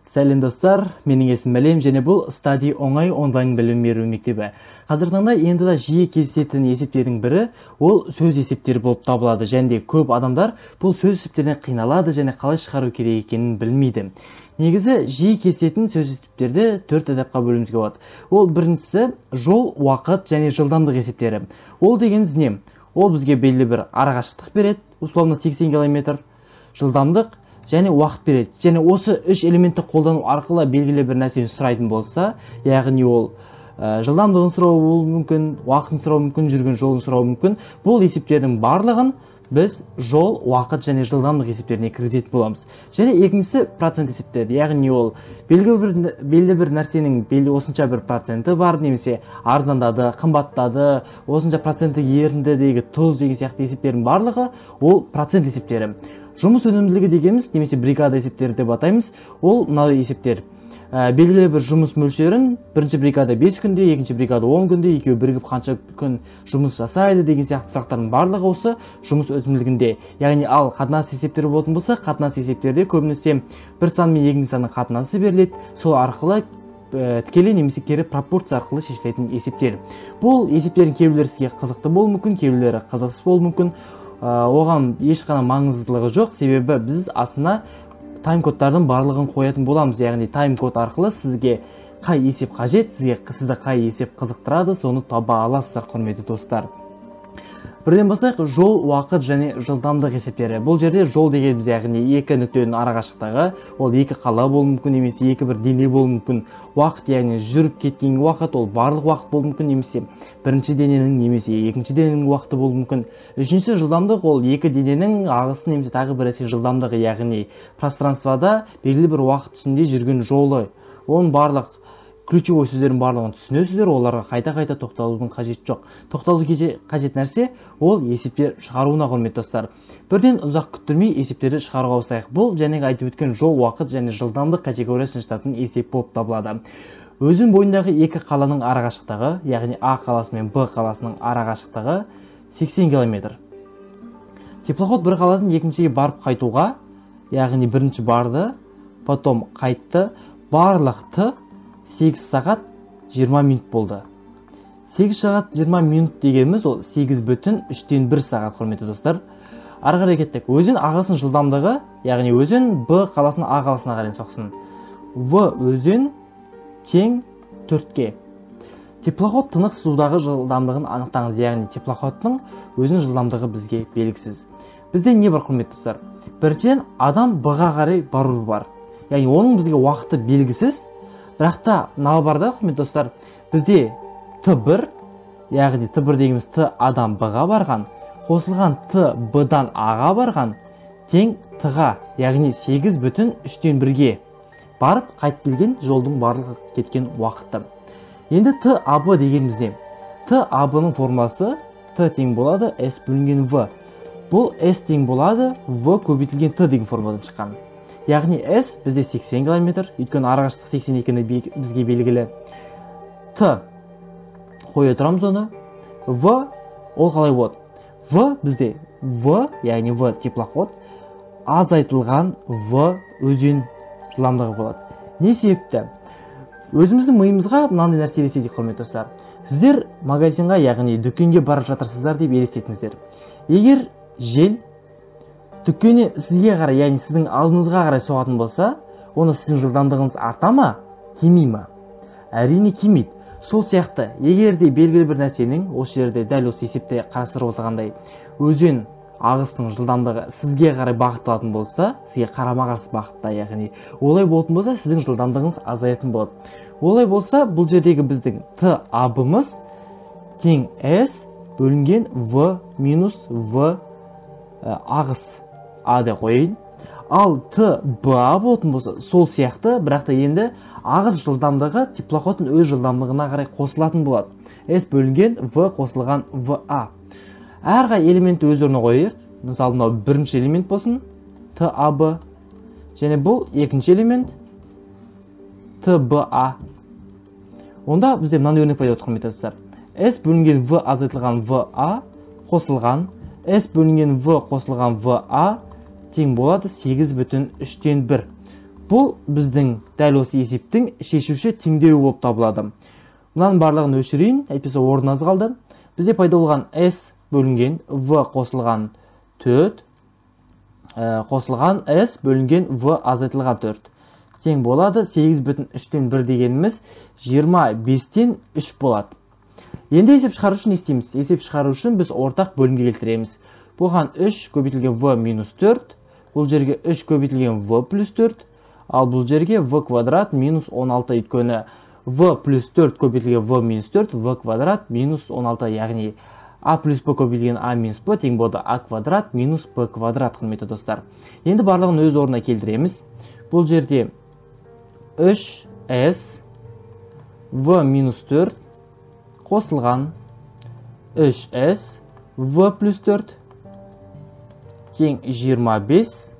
Сәлем достар, менің есімім Әлем және бұл Study оңай онлайн білім беру мектебі. Қазіргі таңда енді да жиі кездесетін есептердің бірі ол сөз есептері болып табылады. Және де көп адамдар бұл сөз есептерінен қиналады және қалай шығару керек екенін білмейді. Негізі жиі кездесетін сөз есептерді төрт этапқа бөлуімізге болады. Ол біріншісі жол, уақыт және жылдамдық есептері. Ол дегеніміз не? Ол бізге белгілі бір арақашықтық береді, условно 80 километр, жылдамдық және уақыт береді. Және осы үш элементті қолдану арқылы белгілі бір нәрсені сұрайтын болса, яғни ол жылдамдығын сұрауы болуы мүмкін, уақытын сұрауы мүмкін, жүрген жолын сұрауы мүмкін. Бұл есептердің барлығын біз жол, уақыт және жылдамдық есептеріне кіргізетін боламыз. Және екіншісі процент есептері, яғни ол белгілі бір нәрсенің белгілі осынша бір проценті бар, немесе арзандады, қымбаттады, осынша проценті еріндідегі тұз деген сияқты есептердің барлығы ол процент есептері. Жұмыс өнімділігі дегеніміз, немесе бригада есептері деп атаймыз, ол мынау есептер. Белгілі бір жұмыс мөлшерін бірінші бригада 5 күнде, екінші бригада 10 күнде, екеуі бірігіп қанша күн жұмыс жасайды деген сияқты сұрақтардың барлығы осы жұмыс өнімділігінде. Яғни ал қатынас есептері болатын болса, қатынас есептерде көбінесе бір сан мен екінші санның қатынасы беріледі. Сол арқылы тікелей немесе кері пропорция арқылы шешілетін есептер. Бұл есептердің кейбіреулері сізге қызықты болуы мүмкін, кейбіреулері қызықсыз болуы мүмкін. Оған ешқандай маңыздылығы жоқ, себебі біз астына тайм-кодтардың барлығын қоятын боламыз. Яғни тайм-код арқылы сізге қай есеп қажет, сізді қай есеп қызықтырады, соны таба аласыздар, құрметті достар. Бірден бастайық, жол, уақыт және жылдамдық есептері. Бұл жерде жол дегеніміз, яғни екі нүктенің арақашықтығы, ол екі қала болуы мүмкін, немесе екі бір дене болуы мүмкін. Уақыт, яғни жүріп кеткен уақыт, ол барлық уақыт болуы мүмкін, немесе бірінші дененің, немесе екінші дененің уақыты болуы мүмкін. Үшіншісі жылдамдық, ол екі дененің ағысы немесе тағы бір нәрсе жылдамдығы, яғни пространствода белгілі бір уақыт ішінде жүрген жолы. Оның барлық ключевой сөздердің барлығын түсінесіздер, оларға қайта-қайта тоқталудың қажеті жоқ. Тоқталу қажет нәрсе ол есептер шығаруына, құрметті достар. Бірден ұзақ күттірмей есептерді шығаруға ауысайық. Бұл жаңағы айтып өткен жол, уақыт және жылдамдық категориясын жататын есеп болып табылады. Өзен бойындағы екі қаланың арақашықтығы, яғни А қаласы мен Б қаласының арақашықтығы 80 километр. Теплоход бір қаладан екіншіге барып қайтуға, яғни бірінші барды, потом қайтты, барлық Т 8 сағат 20 минут болды. 8 сағат 20 минут дегеніміз ол сегіз бүтін үштен бір сағат, құрметті достар. Ары қарай кеттік. Өзен ағысының жылдамдығы, яғни өзен Б қаласынан А қаласына қарай соқсын. В өзен тең 4-ке. Теплоход тынық судағы жылдамдығын анықтаңыз, яғни теплоходтың өзінің жылдамдығы бізге белгісіз. Бізде не бар, құрметті достар? Біріншіден, адам Б-ға қарай бару бар. Яғни оның бізге уақыты белгісіз. Бірақ та мынау бар да, құрметті достар, бізде Т1, яғни Т1 дегеніміз Т адам Б-ға барған, қосылған Т Б-дан А-ға барған, тең Т-ға, яғни сегіз бүтін үштен бірге барып қайтып келген жолдың барлығы кеткен уақыты. Енді Т А Б дегеніміз не? Т А Б-ның формуласы Т тең болады С бөлінген В. Бұл С тең болады В көбейтілген Т деген формуладан шыққан. Яғни С бізде 80 километр, өйткені арақашықтық сексен екені бізге белгілі. Т қоя тұрамыз оны. В ол қалай болады? В бізде В, яғни В теплоход, азайтылған В өзен жылдамдығы болады. Не себепті? Өзіміздің миымызға мынандай нәрсе елестетейік, құрметті достар. Сіздер магазинға, яғни дүкенге барып жатырсыздар деп елестетіңіздер. Егер жел дүкеннен сізге қарай, яғни сіздің алдыңызға қарай соғатын болса, оны сіздің жылдамдығыңыз арта ма, кеми ма? Әрине кемиді. Сол сияқты, егер де белгілі бір нәрсенің, осы жерде дәл осы есепте қарастырып отырғандай, өзен ағысының жылдамдығы сізге қарай бағытталатын болса, сізге қарама-қарсы бағытта, яғни олай болатын болса, сіздің жылдамдығыңыз азаятын болады. Олай болса, бұл жердегі біздің Т А Б-мыз тең С бөлінген В минус В ағыс А деп қояйын. Ал Т Б А болатын болса, сол сияқты, бірақ та енді ағыс жылдамдығы теплоходтың өз жылдамдығына қарай қосылатын болады. С бөлінген В қосылған В А. Әрқай элементті өз орнына қояйық. Мысалы, мынау бірінші элемент болсын, Т А Б. Және бұл екінші элемент Т Б А. Онда бізде мынандай өрнек пайда болды, құрметті достар. С бөлінген В азайтылған В А қосылған С бөлінген В қосылған В А тең болады сегіз бүтін үштен бір. Бұл біздің дәл осы есептің шешуші теңдеуі болып табылады. Мынаның барлығын өшірейін, әйтпесе орын аз қалды. Бізде пайда болған S бөлінген V қосылған 4 қосылған S бөлінген V азайтылған 4 тең болады 8,3 дегеніміз 25-тен 3 болады. Енді есеп шығару үшін не істейміз? Есеп шығару үшін біз ортақ бөлімге келтіреміз. Бұған 3 көбейтілген V минус 4, бұл жерге 3 көбейтілген V плюс 4, ал бұл жерге V квадрат минус 16, өйткені V плюс 4 көбейтілген V минус 4, V квадрат минус 16, яғни А плюс Б көбейтілген А минус Б тең болады А квадрат минус Б квадрат, құрметті достар. Енді барлығын өз орнына келтіреміз. Бұл жерде 3S V минус 4 қосылған 3S V плюс 4 тең 25,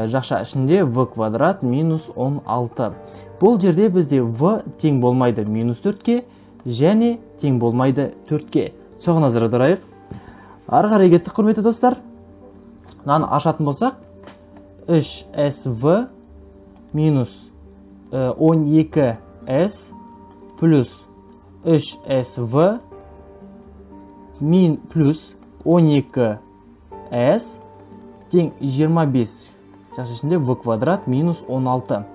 жақша ішінде V квадрат минус 16. Бұл жерде бізде V тең болмайды минус 4-ке және тең болмайды 4-ке. Соған назар аударайық. Ары қарай кеттік, құрметті достар. Мынаны ашатын болсақ, 3SV минус 12S плюс 3SV плюс 12S тең 25, жақша ішінде V квадрат минус 16.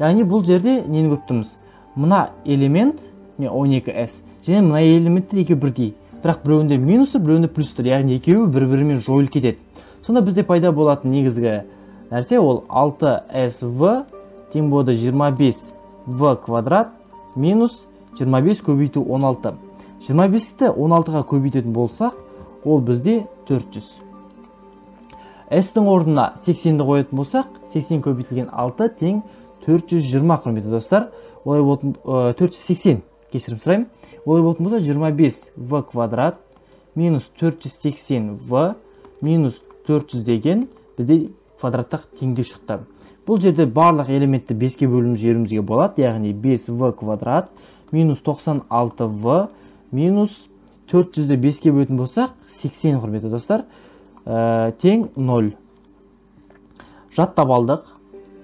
Яғни бұл жерде нені көріп тұрмыз? Мына элемент 12S және мына элементтер екеуі бірдей, бірақ біреуінде минус тұр, біреуінде плюс тұр, яғни екеуі бір-бірімен жойылып кетеді. Сонда бізде пайда болатын негізгі нәрсе ол 6SV тең болады 25V квадрат минус 25 көбейту 16. 25-ті 16-ға көбейтетін болсақ, ол бізде 400. S-тің орнына 80-ді қоятын болсақ, 80 көбейтілген 6 тең 420, құрметті достар. Олай болатын 480, кешірім сұраймын. Олай болатын болса 25V квадрат минус 480V минус 400 деген бізде квадраттық теңдеу шықты. Бұл жерде барлық элементті 5-ке бөліп жіберуімізге болады, яғни 5V квадрат минус 96V минус 400-ді 5-ке бөлетін болсақ 80, құрметті достар, тең 0. Жаттап алдық,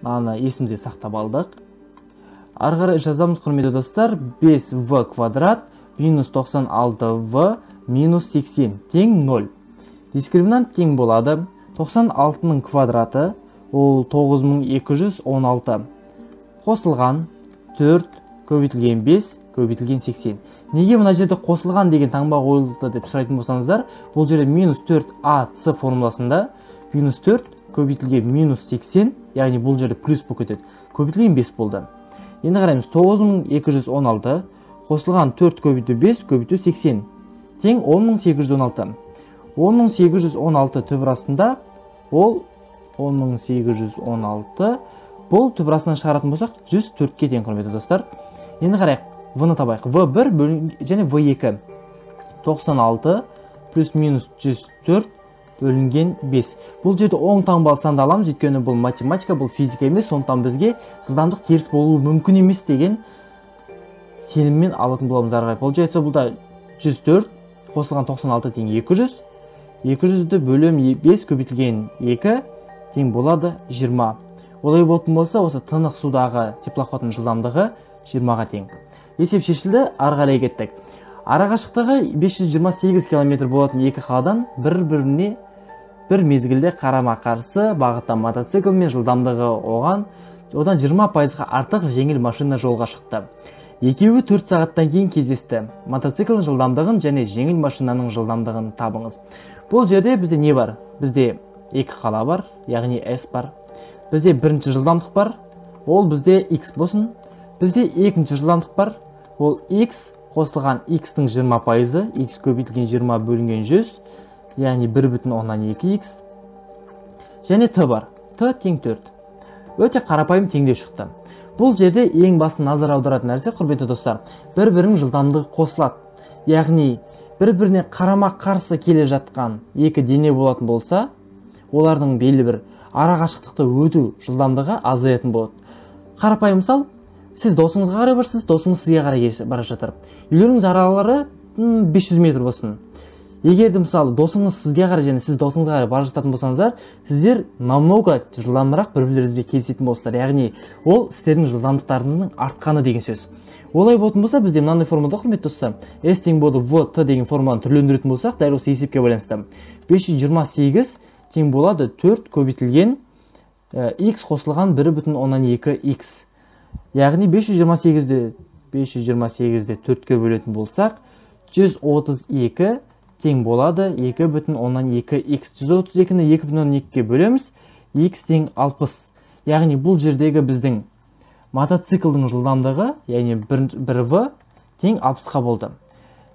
мынаны есімізде сақтап алдық. Ары қарай жазамыз, құрметті достар, 5V квадрат минус 96V минус 80 тең 0. Дискриминант тең болады 96-ның квадраты, ол 9216 қосылған 4 көбейтілген 5 көбейтілген 80. Неге мына жерде қосылған деген таңба қойылды деп сұрайтын болсаңыздар, бұл жерде минус 4AC формуласында минус 4 көбейтілген минус 80, яғни бұл жерде плюс болып кетеді, көбейтілген 5 болды. Енді қараймыз, 9216 қосылған 4 көбейту 5 көбейту 80 тең 10816. 10816 түбір астында, ол 10816, бұл түбір астынан шығаратын болсақ 104-ке тең, құрметті достар. Енді қарайық, V-ны табайық. V1 және V2. 96 плюс минус 104 бөлінген 5. Бұл жерде оң таңбалы санды аламыз, өйткені бұл математика, бұл физика емес, сондықтан бізге жылдамдық теріс болуы мүмкін емес деген сеніммен алатын боламыз. Ары қарай. Получается, бұл да 104 қосылған 96 тең 200. 200-ді бөлем 5 көбейтілген 2 тең болады 20. Олай болатын болса, осы тынық судағы теплоходтың жылдамдығы 20-ға тең. Есеп шешілді, ары қарай кеттік. Арақашықтығы 528 километр болатын екі қаладан бір-біріне бір мезгілде қарама-қарсы бағытта мотоцикл мен жылдамдығы одан 20%-ға артық жеңіл машина жолға шықты. Екеуі 4 сағаттан кейін кездесті. Мотоциклдің жылдамдығын және жеңіл машинаның жылдамдығын табыңыз. Бұл жерде бізде не бар? Бізде екі қала бар, яғни S бар. Бізде бірінші жылдамдық бар, ол бізде X болсын. Бізде екінші жылдамдық бар, ол X қосылған X-тің 20%, X көбейтілген 20 бөлінген 100, яғни 1,2 X. Және Т бар, Т тең 4. Өте қарапайым теңдеу шықты. Бұл жерде ең басты назар аударатын нәрсе, құрметті достар, бір-бірінің жылдамдығы қосылады. Яғни бір-біріне қарама-қарсы келе жатқан екі дене болатын болса, олардың белгілі бір арақашықтықты өту жылдамдығы азаятын болады. Қарапайым мысал, сіз досыңызға қарай барсыз, досыңыз сізге қарай бара жатыр. Үйлеріңіз аралары 500 метр болсын. Егер де мысалы досыңыз сізге қарай және сіз досыңызға қарай бара жататын болсаңыздар, сіздер намного жылдамырақ бір-бірлеріңізбен келісетін боласыздар. Яғни ол сіздердің жылдамдықтарыңыздың артқаны деген сөз. Олай болатын болса, бізде мынандай формулада, құрметті достар, S тең болады V T деген формуланы түрлендіретін болсақ, дәл осы есепке байланысты 528 тең болады 4 көбейтілген x қосылған 1,2 x. Яғни 528-ді 4-ке бөлетін болсақ, 132 тең болады 2,2 x. 132-ні 2,2-ге бөлеміз, x тең 60. Яғни бұл жердегі біздің мотоциклдің жылдамдығы, яғни 1 V тең 60-қа болды.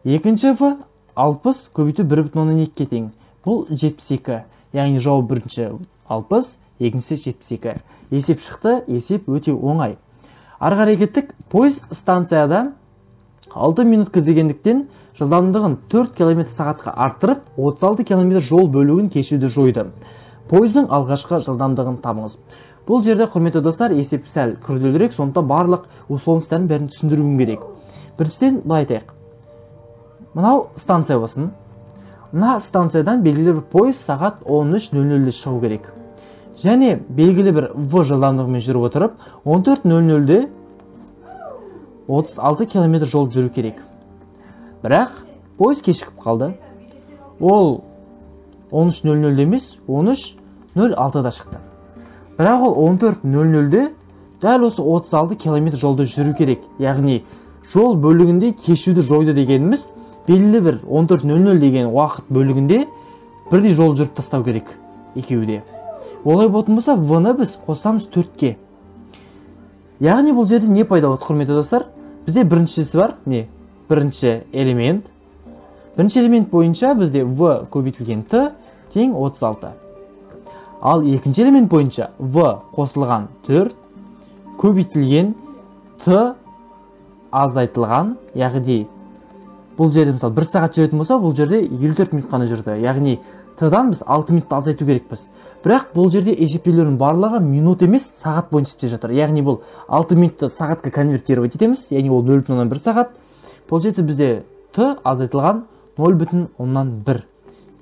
Екінші V 60 көбейту 1,2-ге тең. Бұл 72. Яғни жауап бірінші 60, екіншісі 72. Есеп шықты, есеп өте оңай. Ары қарай кеттік. Пойыз станцияда 6 минут кідіргендіктен жылдамдығын 4 км сағатқа арттырып, 36 км жол бөлігін кешуді жойды. Пойыздың алғашқы жылдамдығын табыңыз. Бұл жерде, құрметті достар, есеп сәл күрделірек, сондықтан барлық условностьтардың бәрін түсіндіруім керек. Біріншіден былай айтайық. Мынау станция болсын. Мына станциядан белгілі бір пойыз сағат 13:00-де шығу керек. Және белгілі бір В жылдамдығымен жүріп отырып, 14:00-де 36 км жол жүру керек. Бірақ пойыз кешігіп қалды. Ол 13:00-де емес, 13:06-да шықты. Бірақ ол 14:00-де дәл осы 36 км жолды жүру керек. Яғни жол бөлігінде кешуді жойды дегеніміз, белгілі бір 14:00 деген уақыт бөлігінде бірдей жол жүріп тастау керек екеуі де. Олай болатын болса, В-ны біз қосамыз 4-ке. Яғни бұл жерде не пайда болады, құрметті достар? Бізде біріншісі бар, не? Бірінші элемент. Бірінші элемент бойынша бізде В көбейтілген Т тең 36. Ал екінші элемент бойынша В қосылған 4 көбейтілген Т азайтылған, яғни бұл жерде мысалы 1 сағат жүретін болса, бұл жерде 54 минут қана жүрді. Яғни Т-дан біз 6 минутты азайту керекпіз. Бірақ бұл жерде есептеулердің барлығы минут емес, сағат бойынша есептеліп жатыр. Яғни бұл 6 минутты сағатқа конвертировать етеміз, яғни ол 0,1 сағат. Получается бізде Т азайтылған 0,1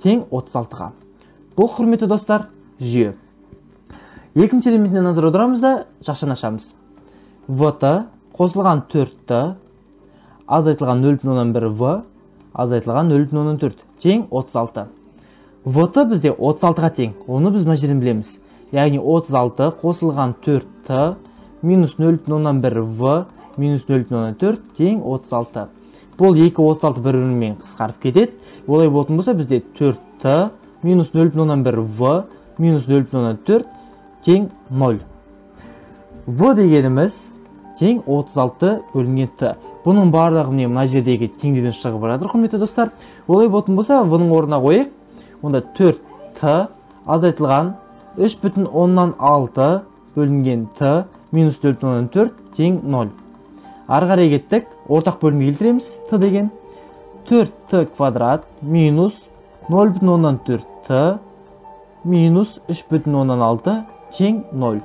тең 36-ға. Бұл, құрметті достар, жүйе. Екінші элементіне назар аударамыз да, жақшаны ашамыз. ВТ қосылған 4Т азайтылған 0,1 В азайтылған 0,4 тең 36. ВТ бізде 36-ға тең. Оны біз мына жерден білеміз. Яғни 36 қосылған 4Т минус 0,1 В минус 0,4 тең 36. Бұл 2 36 бір-бірімен қысқарып кетеді. Олай болатын болса, бізде 4Т минус 0,1 В минус 0,4 тең 0. В дегеніміз тең 36 бөлінген Т. Бұның барлығы міне мына жердегі теңдеуден шығып жатыр, құрметті достар. Олай болатын болса, В-ның орнына қояйық. Онда 4Т азайтылған 3,6 бөлінген Т минус 0,4 тең 0. Ары қарай кеттік. Ортақ бөлімге келтіреміз. Т деген 4Т квадрат минус 0,4Т минус 3,6 тең 0.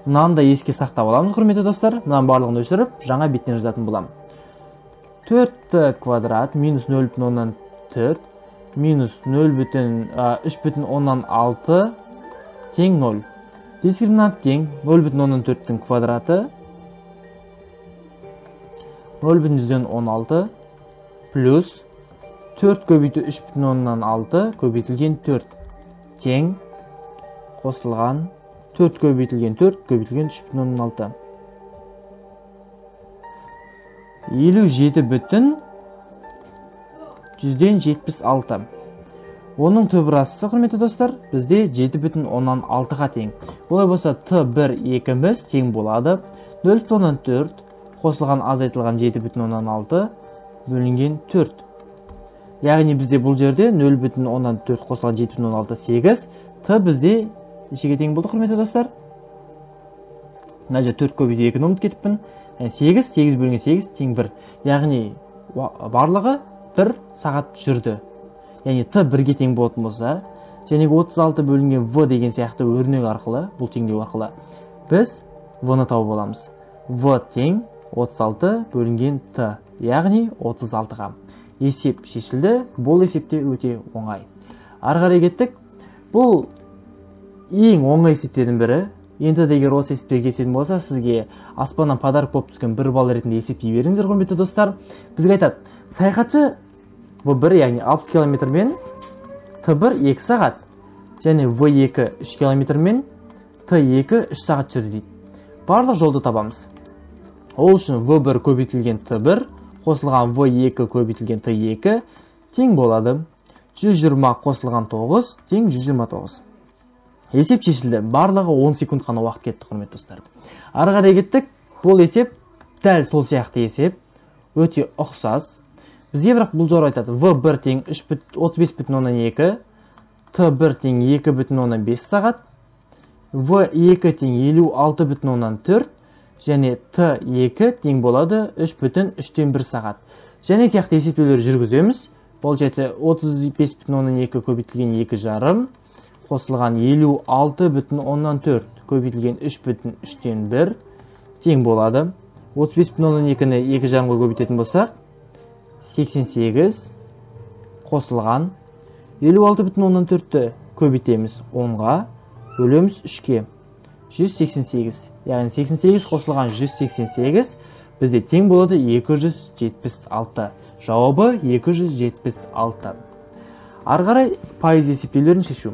Мынаны да еске сақтап аламыз, құрметті достар. Мынаның барлығын өшіріп, жаңа беттен жазатын боламын. 4Т квадрат минус 0,4 минус 3,6 тең 0. Дискриминант тең 0,4-тің квадраты 0,16 плюс 4 көбейту 3,6 көбейтілген 4 тең қосылған 4 көбейтілген 4 көбейтілген 3,6. 57,76. Оның түбір астысы, құрметті достар, бізде 7,6-ға тең. Олай болса, Т1 екіміз тең болады 0,4 қосылған азайтылған 7,6 бөлінген 4. Яғни бізде бұл жерде 0,4 қосылған 7,6 8. Т бізде нешеге тең болды, құрметті достар? Мына жерде 4 көбейту 2-ні ұмытып кетіппін. 8, 8 бөлінген 8 тең 1. Яғни барлығы 1 сағат жүрді. Яғни Т 1-ге тең болатын болса, және 36 бөлінген В деген сияқты өрнек арқылы, бұл теңдеу арқылы біз В-ны тауып аламыз. В тең 36 бөлінген Т, яғни 36-ға. Есеп шешілді. Бұл есепте өте оңай. Ары қарай кеттік. Бұл ең оңай есептердің бірі. Енді де егер осы есептерге келсетін болса, сізге аспаннан подарок болып түскен 1 балл ретінде есептей беріңіздер, құрметті достар. Бізге айтады, саяхатшы В1, яғни 60 километрмен, Т1 2 сағат, және В2 3 километрмен, Т2 3 сағат жүрді дейді. Барлық жолды табамыз. Ол үшін В1 көбейтілген Т1 қосылған В2 көбейтілген Т2 тең болады. 120 қосылған 9 тең 129. Есеп шешілді. Барлығы 10 секунд қана уақыт кетті, құрметті достар. Ары қарай кеттік. Бұл есеп дәл сол сияқты есеп. Өте ұқсас. Бізге бірақ бұл жолы айтады. В1 тең 35,2, Т1 тең 2,5 сағат, В2 тең 56,4 және Т2 тең болады 3,3 сағат. Және сияқты есептеулер жүргіземіз. Получается 35,2 көбейтілген 2,5 қосылған 56,4 көбейтілген 3,3 тең болады. 35,2-ні 2,5-ға көбейтетін болсақ, 88 қосылған 56,4-ті көбейтеміз 10-ға, бөлеміз 3-ке. 188. Яғни 88 қосылған 188 бізде тең болады 276. Жауабы 276. Ары қарай пайыз есептеулерін шешу.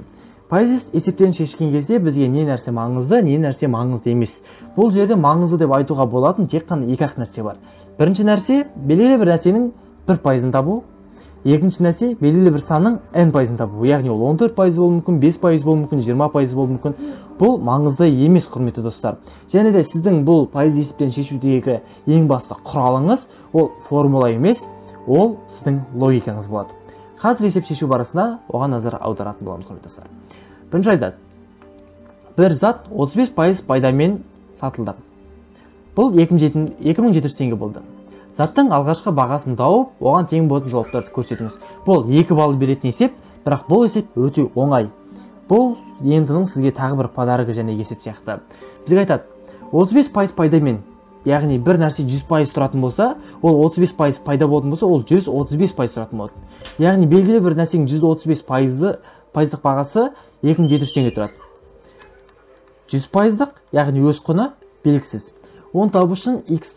Пайыз есептерін шешкен кезде бізге не нәрсе маңызды, не нәрсе маңызды емес. Бұл жерде маңызды деп айтуға болатын тек қана екі-ақ нәрсе бар. Бірінші нәрсе, белгілі бір нәрсенің 1%-ын табу. Екінші нәрсе, белгілі бір санның n пайызын табу. Яғни ол 14% болуы мүмкін, 5% болуы мүмкін, 20% болуы мүмкін. Бұл маңызды емес, құрметті достар. Және де сіздің бұл пайыз есептерін шешудегі ең басты құралыңыз ол формула емес, ол сіздің логикаңыз болады. Қазір есеп шешу барысында оған назар аударатын боламыз, құрметті достар. Бірінші айтады. Бір зат 35% пайдамен сатылды. Бұл 2700 теңге болды. Заттың алғашқы бағасын тауып, оған тең болатын жауаптарды көрсетіңіз. Бұл 2 балл беретін есеп, бірақ бұл есеп өте оңай. Бұл ЕНТ-ның сізге тағы бір подарогы және есеп сияқты. Бізге айтады, 35% пайдамен, яғни бір нәрсе 100% тұратын болса, ол 35% пайда болатын болса, ол 135% тұратын болады. Яғни белгілі бір нәрсенің 135% пайыздық бағасы 2700 теңге тұрады. 100%-дық, яғни өз құны белгісіз. Оны табу үшін x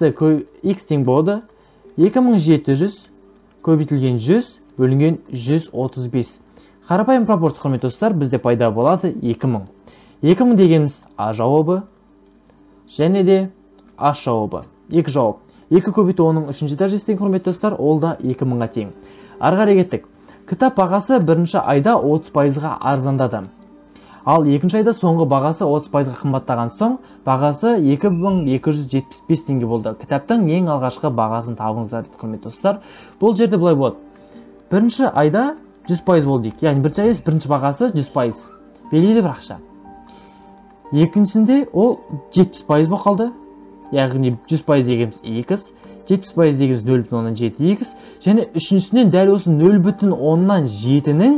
тең болады 2700 көбейтілген 100 бөлінген 135. Қарапайым пропорция, құрметті достар, бізде пайда болады 2000. 2000 дегеніміз А жауабы және де H жауабы. Екі жауап. 2 көбейту 10-ның 3-ші дәрежесі тең, құрметті достар, ол да 2000-ға тең. Ары қарай кеттік. Кітап бағасы бірінші айда 30%-ға арзандады. Ал екінші айда соңғы бағасы 30%-ға қымбаттаған соң, бағасы 2275 теңге болды. Кітаптың ең алғашқы бағасын табыңыздар, құрметті достар. Бұл жерде былай болады. Бірінші айда 100% болды дейік. Яғни бірінші ай емес, бірінші бағасы 100%. Белгілі бір ақша. Екіншісінде ол 70% болып қалды. Яғни 100% дегеніміз x, 70% дегеніміз 0,7 x, және үшіншісінен дәл осы 0,7-нің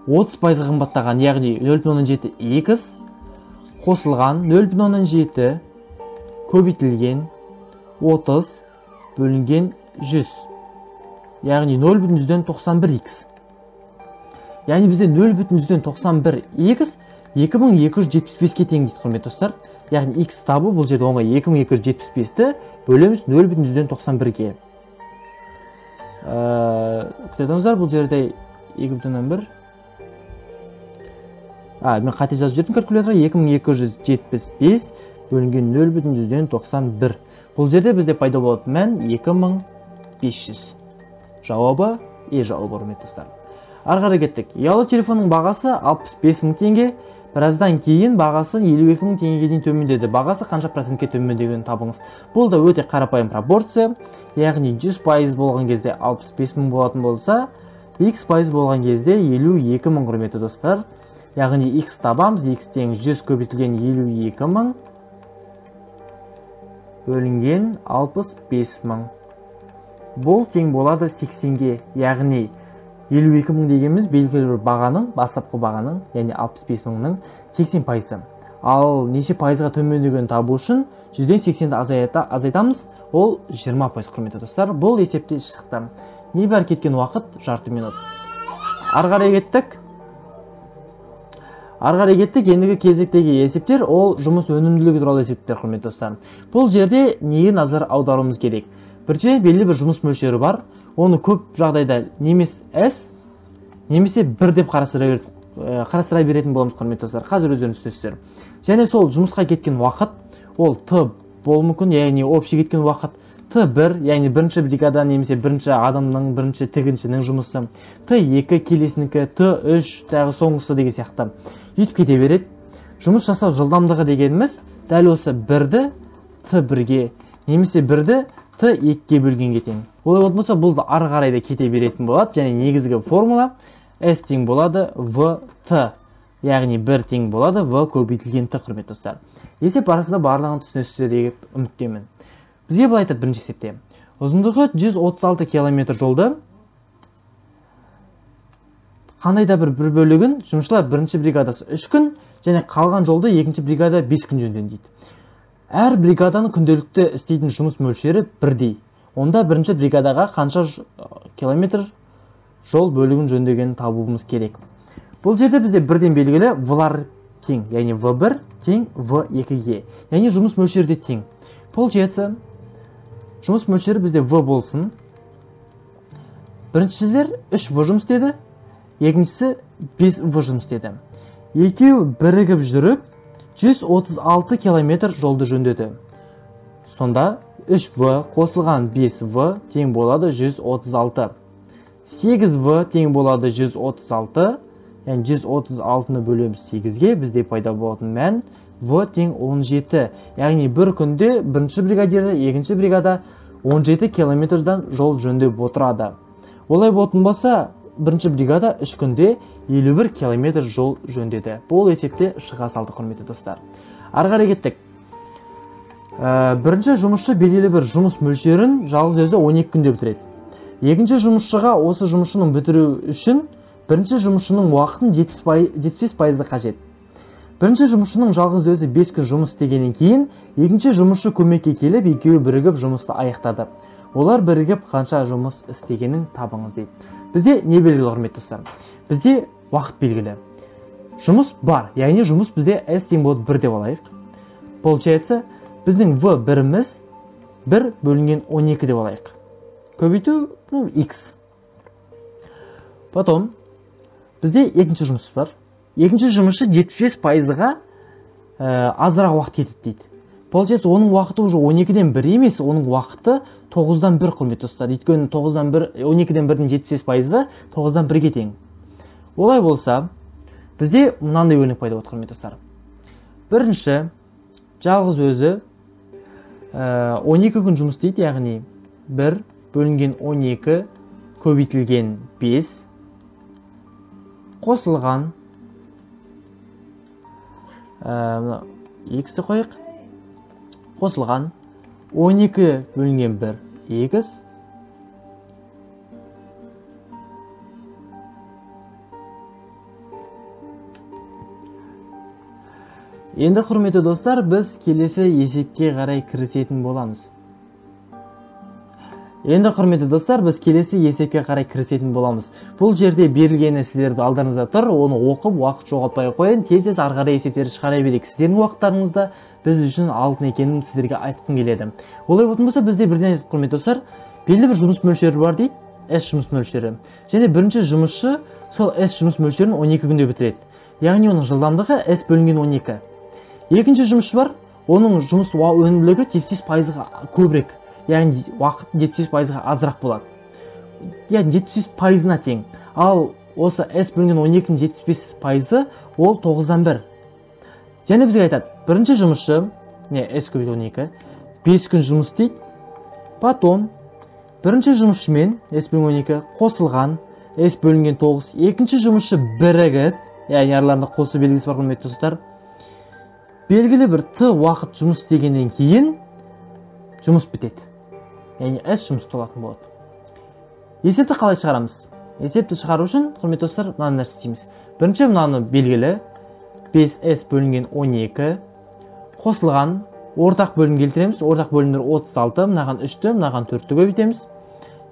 30%-ға қымбаттаған, яғни 0,7 x қосылған 0,7 көбейтілген 30 бөлінген 100, яғни 0,91 x. Яғни бізде 0,91 x 2275-ке тең дейді, құрметті достар. Яғни x табу бұл жерде оңай, 2275-ті бөлеміз 0,91-ге. Күте тұрыңыздар, бұл жерде 2,1. Мен қате жазып жібердім калькуляторға. 2275 бөлінген 0,91. Бұл жерде бізде пайда болатын мән 2500. Жауабы Е жауабы, құрметті достар. Ары қарай кеттік. Ұялы телефонның бағасы 65 000 теңге. Біраздан кейін бағасы 52 000 теңгеге дейін төмендеді. Бағасы қанша процентке төмендегенін табыңыз. Бұл да өте қарапайым пропорция. Яғни 100% болған кезде 65 000 болатын болса, x пайыз болған кезде 52 000, құрметті достар. Яғни x табамыз, x тең 100 көбейтілген 52 000 бөлінген 65 000. Бұл тең болады 80-ге, яғни 52 000 дегеніміз белгілі бір бағаның, бастапқы бағаның, яғни 65 000-ның 80%. Ал неше пайызға төмендегенін табу үшін 100-ден 80-ді азайтамыз, ол 20%, құрметті достар. Бұл есепте шықты. Небәрі кеткен уақыт жарты минут. Ары қарай кеттік. Ары қарай кеттік. Ендігі кезектегі есептер ол жұмыс өнімділігі туралы есептер, құрметті достар. Бұл жерде неге назар аударуымыз керек? Біріншіден, белгілі бір жұмыс мөлшері бар. Оны көп жағдайда немесе S, немесе 1 деп қарастыра беретін боламыз, құрметті достар. Қазір өздеріңіз түсінесіздер. Және сол жұмысқа кеткен уақыт, ол Т болуы мүмкін, яғни общий кеткен уақыт, Т1, яғни бірінші бригада немесе бірінші адамның, бірінші тігіншінің жұмысы, Т2 келесінікі, Т3 тағы соңғысы деген сияқты. Үйтіп кете береді. Жұмыс жасау жылдамдығы дегеніміз дәл осы 1-ді Т1-ге немесе 1-ді Т2-ге бөлгенге тең. Олай болатын болса, бұл да ары қарай да кете беретін болады. Және негізгі формула S тең болады В Т, яғни 1 тең болады В көбейтілген Т, құрметті достар. Есеп барысында барлығын түсінесіздер деп үміттемін. Бізге былай айтады бірінші есепте. Ұзындығы 136 километр жолды қандай да бір бөлігін жұмысшылар бірінші бригадасы 3 күн және қалған жолды екінші бригада 5 күн жөндеді дейді. Әр бригаданың күнделікті істейтін жұмыс мөлшері бірдей. Онда бірінші бригадаға қанша километр жол бөлігін жөндегенін табуымыз керек. Бұл жерде бізде бірден белгілі В-лар тең, яғни В1 тең В2-ге. Яғни жұмыс мөлшері де тең. Получается, жұмыс мөлшері бізде В болсын. Біріншілер 3 В жұмыс істеді, екіншісі 5 В жұмыс істеді. Екеуі бірігіп жүріп 136 километр жолды жөндеді. Сонда 3 В қосылған 5 В тең болады 136. 8 В тең болады 136. Яғни 136-ны бөлеміз 8-ге, бізде пайда болатын мән В тең 17. Яғни бір күнде бірінші бригадирді, екінші бригада 17 километрдан жол жөндеп отырады. Олай болатын болса, бірінші бригада 3 күнде 51 километр жол жөндеді. Бұл есепте шыға салды, құрметті достар. Ары қарай кеттік. Бірінші жұмысшы белгілі бір жұмыс мөлшерін жалғыз өзі 12 күнде бітіреді. Екінші жұмысшыға осы жұмысшының бітіру үшін бірінші жұмысшының уақытын 75% қажет. Бірінші жұмысшының жалғыз өзі 5 күн жұмыс істегеннен кейін, екінші жұмысшы көмекке келіп, екеуі бірігіп жұмысты аяқтады. Олар бірігіп қанша жұмыс істегенін табыңыз дейді. Бізде не белгілі, құрметті достар? Бізде уақыт белгілі. Жұмыс бар, яғни жұмыс бізде S тең болады 1 деп алайық. Получается, біздің В біріміз 1 бөлінген 12 деп алайық. Көбейту, X. Потом бізде екінші жұмыс бар. Екінші жұмысшы 75%-ға азырақ уақыт кетеді дейді. Получается, оның уақыты уже 12-ден 1 емес, оның уақыты 9-дан 1, құрметті достар. Өйткені 12-ден 1-дің 75%-ы 9-дан 1-ге тең. Олай болса, бізде мынандай өрнек пайда болады, құрметті достар. Бірінші, жалғыз өзі 12 күн жұмыс істейді, яғни 1 бөлінген 12 көбейтілген 5 қосылған x-ті қойық, қосылған 12 бөлінген 1 x Енді, құрметті достар, біз келесі есепке қарай кірісетін боламыз. Енді, құрметті достар, біз келесі есепке қарай кірісетін боламыз. Бұл жерде берілгені сіздердің алдарыңызда тұр, оны оқып, уақыт жоғалтпай қояйын, тез-тез ары қарай есептерді шығара берейік. Сіздердің уақыттарыңызда біз үшін алтын екенін сіздерге айтқым келеді. Олай болатын болса, бізде бірден, құрметті достар, белгілі бір жұмыс мөлшері бар дейді, S жұмыс мөлшері. Және бірінші жұмысшы сол S жұмыс мөлшерін 12 күнде бітіреді. Яғни оның жылдамдығы S бөлінген 12. Екінші жұмысшы бар, оның жұмыс өнімділігі 75%-ға көбірек. Яғни уақыт 75%-ға азырақ болады. Яғни 75%-на тең. Ал осы S бөлінген 12-нің 75%-ы ол 9-дан 1. Және бізге айтады, бірінші жұмысшы, S көбейту 12, 5 күн жұмыс істейді. Потом бірінші жұмысшымен S бөлінген 12 қосылған S бөлінген 9, екінші жұмысшы бірігіп, яғни араларында қосу белгісі бар, құрметті достар, белгілі бір Т уақыт жұмыс істегеннен кейін жұмыс бітеді. Яғни S жұмыс толатын болады. Есепті қалай шығарамыз? Есепті шығару үшін, құрметті достар, мынаны нәрсе істейміз. Бірінші мынаны белгілі 5S бөлінген 12 қосылған ортақ бөлім келтіреміз. Ортақ бөлімдер 36, мынаған 3-ті, мынаған 4-ті көбейтеміз.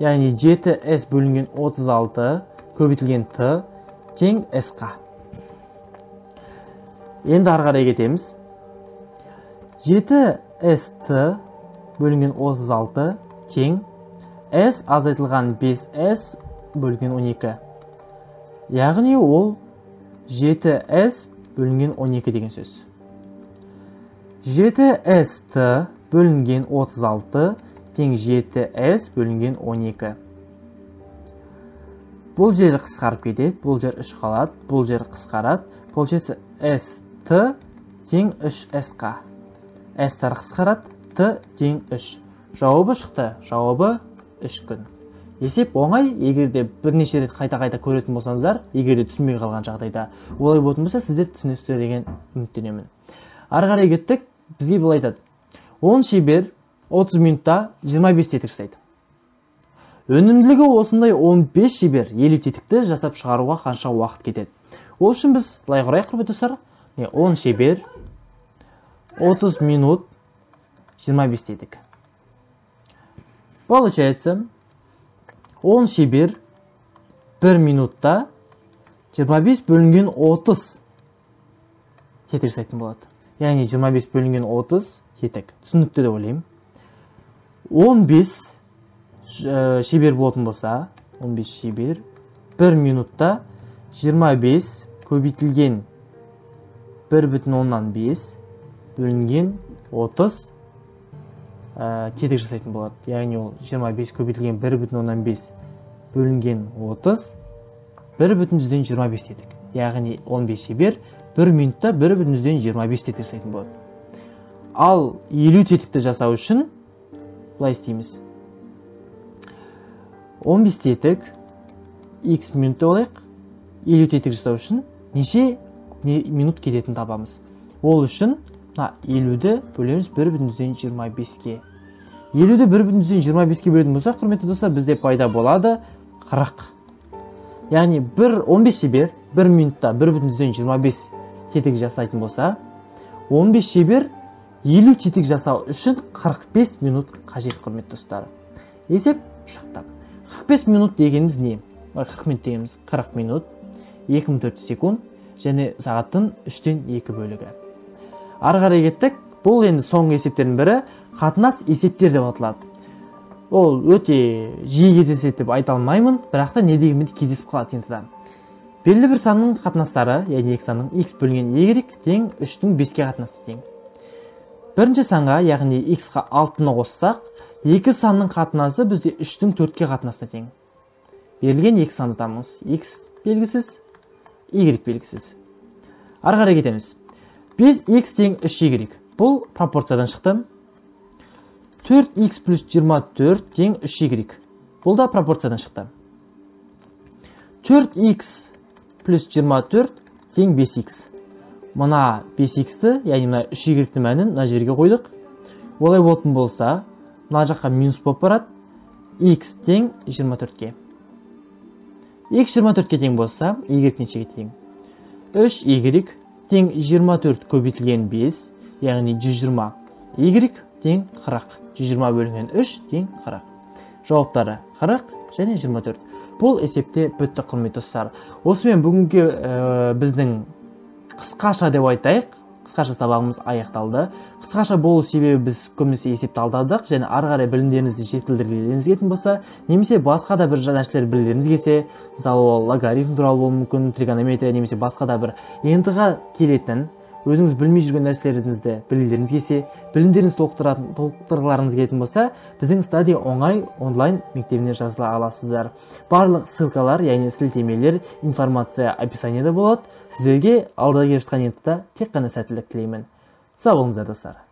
Яғни 7S бөлінген 36 көбейтілген Т тең S-қа. Енді ары қарай кетеміз. 7ST бөлінген 36 тең S азайтылған 5S бөлінген 12. Яғни ол 7S бөлінген 12 деген сөз. 7ST бөлінген 36 тең 7S бөлінген 12. Бұл жер қысқарып кетеді, бұл жер 3 қалады, бұл жер қысқарады. Получается ST тең 3S-қа. S-тар қысқарады, Т тең 3. Жауабы шықты, жауабы 3 күн. Есеп оңай, егер де бірнеше рет қайта-қайта көретін болсаңыздар, егер де түсінбей қалған жағдайда олай болатын болса, сіздер түсінесіздер деген үміттенемін. Ары қарай кеттік, бізге былай айтады. 10 шебер 30 минутта 25 тетік жасайды. Өнімділігі осындай 15 шебер 50 тетікті жасап шығаруға қанша уақыт кетеді? Ол үшін біз былай құрайық, құрметті достар. 10 шебер 30 минут 25 тетік. Получается, 10 шебер 1 минутта 25 бөлінген 30 тетік жасайтын болады. Яғни 25 бөлінген 30 тетік. Түсінікті деп ойлаймын. 15 шебер болатын болса, 15 шебер 1 минутта 25 көбейтілген 1,5 бөлінген 30 тетік жасайтын болады. Яғни ол 25 көбейтілген 1,5 бөлінген 30 1,25 тетік. Яғни 15 шебер 1 минутта 1,25 тетік жасайтын болады. Ал 50 тетікті жасау үшін былай істейміз. 15 тетік x минутта алайық. 50 тетік жасау үшін неше минут кететінін табамыз. Ол үшін мына 50-ді бөлеміз 1,25-ке. 50-ді 1,25-ке бөлетін болсақ, құрметті достар, бізде пайда болады 40. Яғни 15 шебер 1 минутта 1,25 тетік жасайтын болса, 15 шебер 50 тетік жасау үшін 45 минут қажет, құрметті достар. Есеп шықты. 45 минут дегеніміз не? 40 минут дегеніміз 40 минут, 2400 секунд және сағаттың 2/3 бөлігі. Ары қарай кеттік. Бұл енді соңғы есептердің бірі, қатынас есептер деп аталады. Ол өте жиі кездеседі деп айта алмаймын, бірақ та не дегенмен кездесіп қалады енді. Белгілі бір санның қатынастары, яғни екі санның x бөлінген y тең 3-тің 5-ке қатынасты тең. Бірінші санға, яғни x-қа 6-ны қоссақ, екі санның қатынасы бізде 3-тің 4-ке қатынасты тең. Берілген екі санды табамыз. X белгісіз, Y белгісіз. Ары қарай кетеміз. 5x тең 3y. Бұл пропорциядан шықты. 4x плюс 24 тең 3y. Бұл да пропорциядан шықты. 4x плюс 24 тең 5x. Мына 5x-ті, яғни мына 3y-ті мәнін мына жерге қойдық. Олай болатын болса, мына жаққа минус болып барады. X тең 24-ке. X 24-ке тең болса, Y нешеге тең? 3y тең 24 көбейтілген 5, яғни 120. Y тең 40. 120 бөлінген 3 тең 40. Жауаптары 40 және 24. Бұл есепте бітті, құрметті достар. Осымен бүгінгі біздің қысқаша деп айтайық, қысқаша сабағымыз аяқталды. Қысқаша болу себебі біз көбінесе есепті алдадық және ары қарай білімдеріңізді жетілдіргіңіз келетін болса, немесе басқа да бір нәрселер білгіңіз келсе, мысалы ол логарифм туралы болуы мүмкін, тригонометрия немесе басқа да бір ЕНТ-ға келетін өзіңіз білмей жүрген нәрселеріңізді білгілеріңіз келсе, білімдеріңізді толықтырғыларыңыз келетін болса, біздің Study оңай онлайн мектебіне жазыла аласыздар. Барлық ссылкалар, яғни сілтемелер, информация описаниеда болады. Сіздерге алда келе жатқан ЕНТ-да тек қана сәттілік тілеймін. Сау болыңыздар, достар.